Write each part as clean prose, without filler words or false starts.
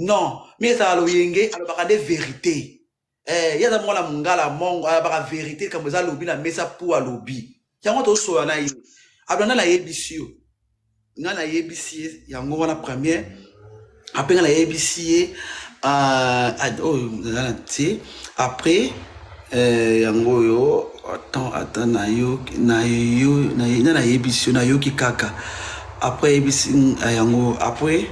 Non, mi ezala loyenge, alobaka nde verite. Eh, ye aza mwana mongala mongo, alobaka verite likambo eza alobi na mesa po alobi. Yango tosola na ye. Abanda nayebisi yo. Nga nayebisi ye yango wana première. Après nga nayebisi ye oyo naza na tie. Après yango oyo attends attends nayoki nayo na nayebisi yo nayoki kaka. Après ayebisi yango après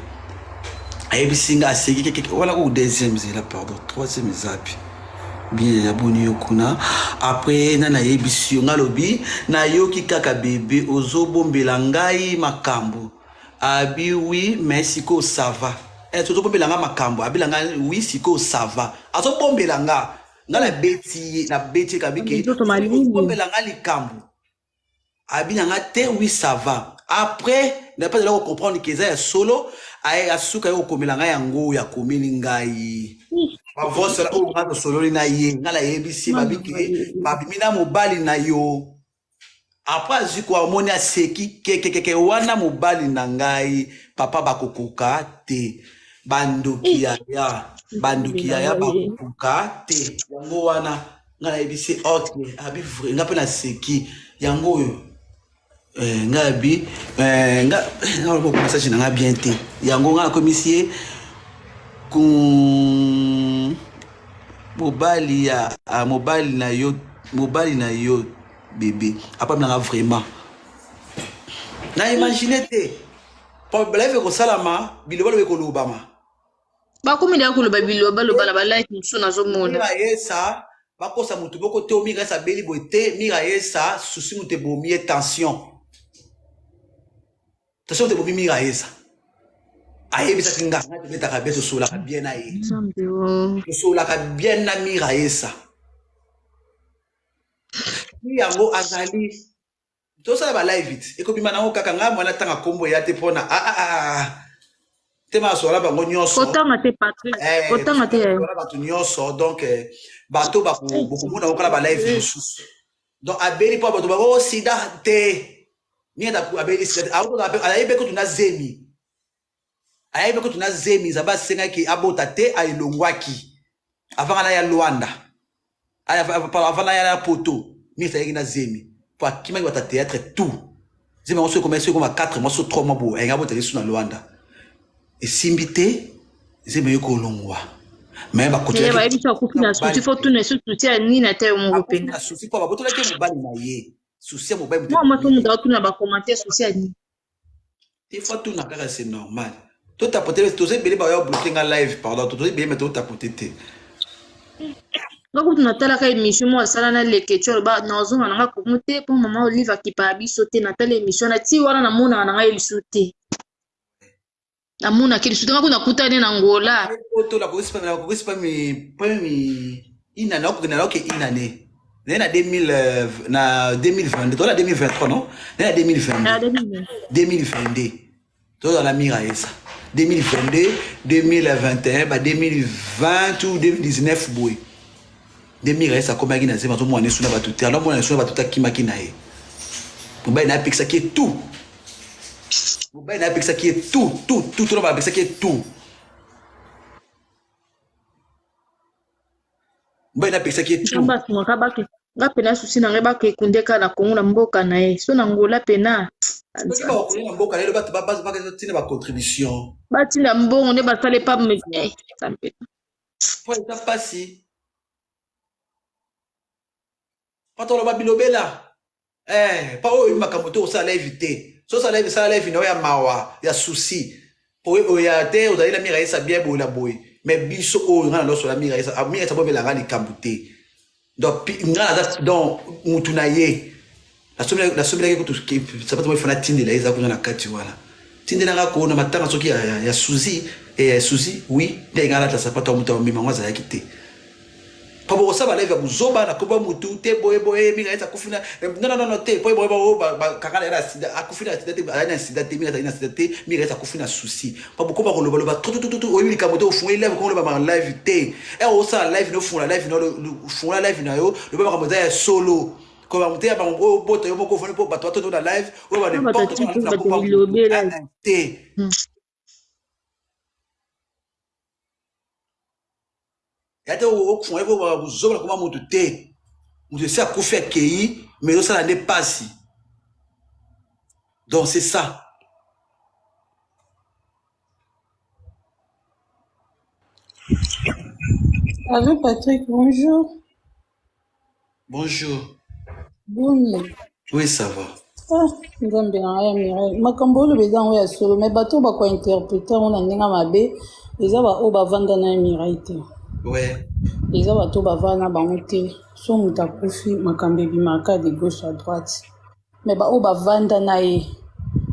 ayebisi nga aseki keke wana ko deuxième zela pardon troisième ezapi bien ya boni yo kuna après na nayebisi yo nga alobi nayoki kaka bebe ozobombela ngai makambo abi oui mais sikoyo ça va eh, tozobombela nga makambo abela nga oui sikoyo ça va azobombela nga nga nabeti ye nabeti ye kabi ke ozobombela nga likambo abi na nga te oui ça va après na pas ko comprendre que eza ya solo aye asuka ye kokomela ngai yango oyo akomeli ngai bavosela oyo ngai tosololi na ye ngai nayebisi babi ke babimi na mobali na yo après azwi ko amoni aseki kekekeke wana mobali na ngai papa bakokoka te bandoki yaya bandoki yaya bakokoka te yango wana nga nayebisi ok abi vrai nga mpe naseki yango oyo eh, nga abi eh, nga nga message na nga bien te yango nga nakomisi ye ku mobali ya ah, mobali na yo mobali na yo bebe apami nanga vraiment na imagine te problème ekosalama bilobaloba ekolobama Bakomi deja koloba biloba loba na ba like mosusu nazomona. Mira yesa bakosa motu moko te mira yesa abeli boye te mira yesa susi moto ebomi ye tension tension moto ebomi mira yesa ayebisaki nga nga tobetaka bien tosololaka bien na ye Nzambe o. tosololaka bien na mira yesa yango azali tosala ba live it ekobima nango kaka ngai mwana tanga kombo ya te pona ah ah ah te ma sola bango nyonso kotanga te Patrick eh, kotanga te sola bato nyonso donc eh, bato bokomona yango kala ba live mosusu donc abeli mpo bato bango oh, sida te nini abeli sida te ayebi kutu na zemi ayebi kutu na zemi nzambe asengaki abota te alongwaki avant na ya Luanda avant na ya poto mingi ayaki na zemi po akimaki bata théâtre tout zemi yango soki ekoma soki ekoma 4 mois so 3 mois boye ayenga abota lisu na Luanda esimbi te zemi eyoki kolongwa mais bakotelaki akufi na susi fo tuna esu susi ya nini ata yo moko mpenza na susi mpo babotolaki mobali na ye susi ya mobali mwa mwasi moto atuna bacommentaire susi ya nini Des fois tout na kaka c'est normal. To tapoter toza ebele ba yo bloquer nga live pardon toza ebele mais to tapoter te. Nga kutu natalaka émission moko asala na Leketchou aloba nazonga na nga Congo te mpo mama Olive akipaka biso te natala émission na ti wana namonaka na ngai lisusu te namonaki lisusu te nga kutu nakutani na Angola poto nakokisi pa nakokisi pa mi pa mi ina nakokende nakoke ina ne naye na 2000 na 2022 toza na 2023 non naye na 2022 2022 toza na mira esa 2022 2021 ba 2020 ou 2019 boye nde mira esa akomaki na zemi azomona nesu na bato te alors mona nesu na bato te akimaki na ye mobali na ye apekisaki ye tout mobali na ye apekisaki ye tout tout tout tout apekisaki ye tout mobali napekisaki ye nzambe asungaka bake nga pena susi na ngai bakekunde kaka na kongo na mboka na ye so na ngola pena soki bakokunde na mboka na ye bato batina bacontribution batinda mbongo nde basala epa nzambe po eza mpasi bato baloba bilobela eh, pa oyo makambo te osala live te so osala live sala live na yo ya mawa ya souci po oya te ozali na mira yesa bien boye na boye mais biso oyo ngai na losola mira yesa ah, mira yesa bobela ngai likambo te donc ngai naza donc mutu na ye nasombelaki kutu sapato moko efana tindela ye eza kuna na kati wana tindela nga ko na matanga soki ya, ya, ya suzi eh, ya suzi oui nde ngai alata sapato ya moto ya mema yango azalaki te po bokosala live ya buzoba na kombo ya mutu te boye boye mingi ayeti akufi na non non non te po boye boye bakanga na ye na sida akufi na sida te azali na sida te mingi azali na sida te mingi ayeti akufi na souci po bokoma koloba loba trop trop trop oyebi likambo te ofungoli live okoma loba live te e osala live na ofungola live na ofungola live na yo loba makambo eza ya solo koloba moto ya bango oyo obota yo moko ofandi mpo bato batondo na live oyo ba n'importe quoi te. Ya te okufunga ye po buzoba na koma mutu te. Mutu esi akufi akeyi mais ezosala nde pasi. Donc c'est ça. Allô Patrick, bonjour. Bonjour. Boni. Oui, ça va. Ah, nzambe na ngai ya Mireille. Makambo oyo oloba eza yango ya solo, mais bato oyo bakointerprete yango na ndenge mabe eza baoyo bavanda na ya Mireille te. Ouais. Eza bato oyo bavanda na bango te. So moto akufi, makambo ebimaka de gauche à droite. Mais baoyo bavanda na ye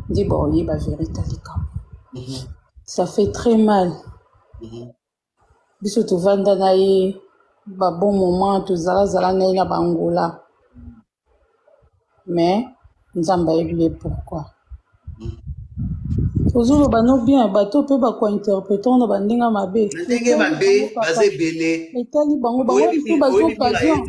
nde baoyeba verite ya likambo. Ça fait très mal. Biso tovanda na ye ba bon moment tozala zala na ye na ba Angola mais Nzambe ayebi ye pourquoi. Ozoloba no bien bato pe ba ko interpreter na ba ndenge mabe. Na ndenge mabe baza ebele. Etali bango bango biso bazo occasion.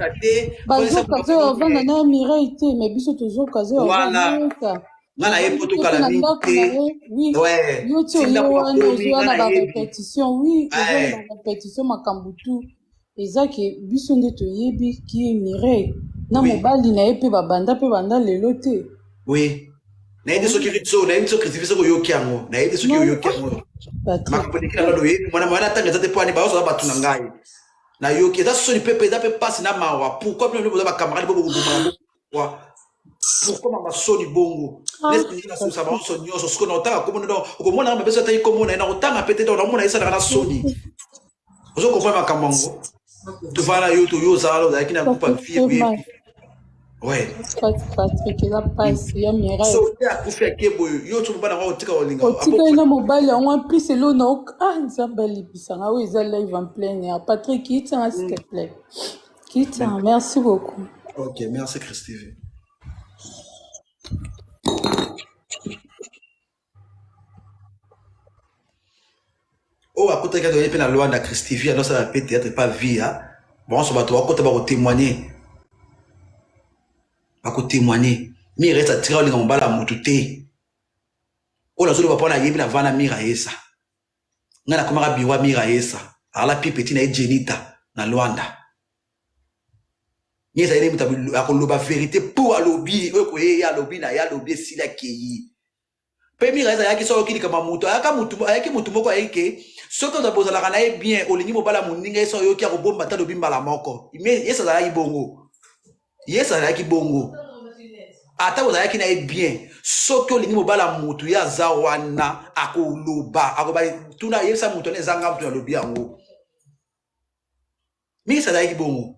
Bazo occasion ya vanda na Mireille te mais biso tozo occasion ya vanda na nga na ye poto kala mingi te ouais yo ti oye wana ozoya na ba répétition oui ozoya na ba répétition makambo tout eza ke biso nde toyebi ki ye Mireille na mobali na ye mpe babanda mpe banda lelo te oui nayebi te soki so nayebi te soki christophe soki oyoki yango nayebi te soki oyoki yango makambo eleki na nga oyebi mwana mwana ntango eza te mpo ani baozola bato na ngai nayoki eza soni mpe mpe eza mpe mpasi na mawa pourquoi bino boza bacamarade bo bokobomana pourquoi pourquoi mama soni bongo ah, nesi nasusa banso nyonso sikoyo naotanga kombo donc okomona mabe so ataki kombo na ye nakotanga mpe te donc namona ye esalaka na soni ozo comprendre makambo yango tovanda yo to yo ozala ozalaki na groupe ya fille oyebi ouais Patrick eza pasi ya Mireille so te akufi ake boye yo to mobali yango otika kolinga otikali na mobali yango en plus elo na ah nzambe alibisa nga oyo eza live en plein air Patrick kitanga s'il te plaît Kita, merci beaucoup. Ok, merci Christine. oyo akotaki ato mpe na Luanda Christivie anosala mpe théâtre pa via banso bato bakota bakotémoigne bakotémoigne mire esa tika olinga mobala ya motu te oyo nazoloba mpo nayebi na vana mire ayesa ngai nakomaka biro ya mira yesa ala pi petit na ye jenita na luanda ye ezali nde moto akoloba verité mpo alobi oyo koye ye alobi na ye alobi esili akei mpe mira yesa ayaki soki likambo ya moto ayaka motu ayaki motu moko ayaki ke soki oza bozalaka na ye bien olingi mobala moninga ye so oyoki akobomba te alobi mbala moko yesa azalaki bongo Yesu azalaki bongo ata ozalaki na ye bien soki olingi mobala mutu ye aza wana akoloba akoba tuna yebisa mutu wana eza nga mutu nalobi yango mingi azalaki bongo.